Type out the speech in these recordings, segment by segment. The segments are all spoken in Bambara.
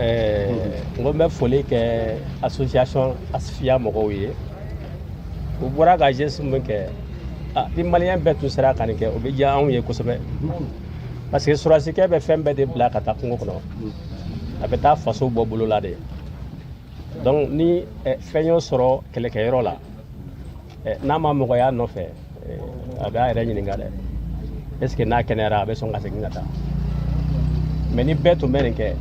N ko n bɛ foli kɛ association Asfiya mɔgɔw ye. U bɔra ka geste min kɛ, ah, ni Malien bɛɛ tun sera ka nin kɛ, o bɛ diya anw ye kosɛbɛ, parce que sɔrɔdasikɛ bɛ fɛn bɛɛ de bila ka taa kungo kɔnɔ, a bɛ taa faso bɔ bolo la de. Donc ni fɛn y'o sɔrɔ kɛlɛkɛyɔrɔ la, n'a ma mɔgɔya nɔfɛ, a bɛ a yɛrɛ ɲininka dɛ, est ce que n'a kɛnɛyara, a bɛ sɔn ka segin ka taa? Mais ni bɛɛ tun bɛ nin kɛ,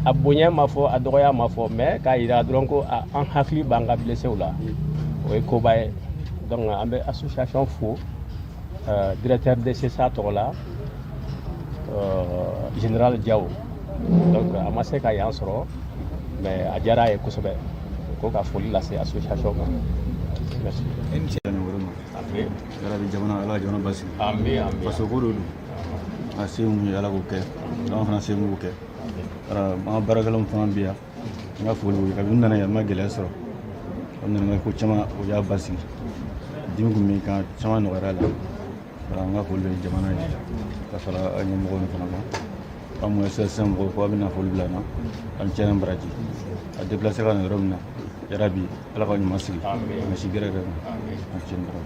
a bonya ma fɔ, a dɔgɔya ma fɔ, mais k'a yira dɔrɔn ko an hakili b'an ka blesséw la, o ye koba ye. Donc an bɛ association fo, directeur DCSA tɔgɔ la, général Diaw. Donc a ma se ka yan sɔrɔ, mais a diyara a ye kosɛbɛ ko ka foli lase association ma. Merci. Amin. Yarabi, jamana, Ala ka jamana basigi. Amin, amin. Faso ko de don. A se mun ye, Ala k'o kɛ, an fana se mun k'o kɛ. An ka baarakɛlaw fana bi yan, n ka foli b'u ye. Kabini n nana yan, n ma gɛlɛya sɔrɔ. An nana ko caman, o y'a basigi. Dimi kun bɛ kan, caman nɔgɔyara la. Voilà, n ka foli bɛ jamana ye ka fara an ɲɛmɔgɔ ninnu fana kan. An mun ye association mɔgɔw ko a bɛna foli bila n na. An cɛ ni baraji. A déplacé ka na yɔrɔ min na, yarabi, Ala ka ɲuman sigi. Merci gɛrɛ gɛrɛ. An cɛ ni baraji.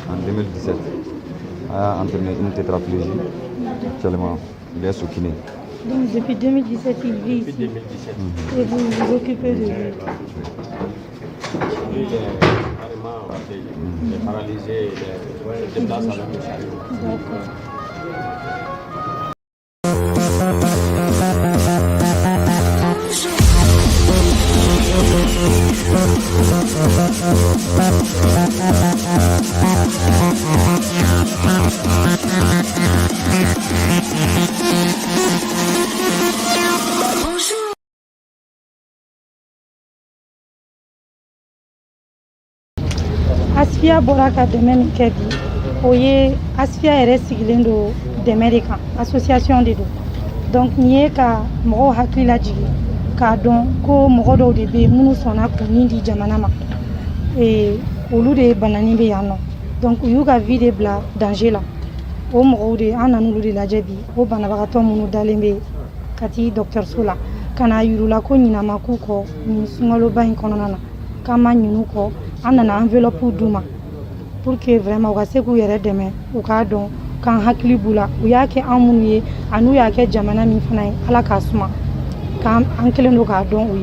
En 2017, a entraîné une tétraplégie. Actuellement, il est sous kiné. Donc depuis 2017, il vit Depuis ici. 2017. Et vous vous occupez de lui. Lui, il est carrément paraplégique. Il est paralysé, il se déplace avec le chariot. D'accord. Asfiya bɔra ka dɛmɛ min kɛ bi, o ye Asfiya yɛrɛ sigilen don dɛmɛ de kan, association de don. Donc nin ye ka mɔgɔw hakili lajigin k'a dɔn ko mɔgɔ dɔw de bɛ yen minnu sɔnna k'u nin di jamana ma. Olu de bananin bɛ yan nɔ, donc u y'u ka vie de bila danger la. O mɔgɔw de an nan'olu de lajɛ bi, o banabagatɔ minnu dalen bɛ Kati dɔgɔtɔrɔso la, ka na yir'u la ko ɲinan ma k'u kɔ nin sunkaloba in kɔnɔna na, k'an ma ɲin'u kɔ. An nana enveloppe d'u ma pour que vraiment u ka se k'u yɛrɛ dɛmɛ, u k'a dɔn k'an hakili b'u la. U y'a kɛ an minnu ye, ani u y'a kɛ jamana min fana ye, Ala k'a suma, k'an an kɛlen don k'a dɔn u ye.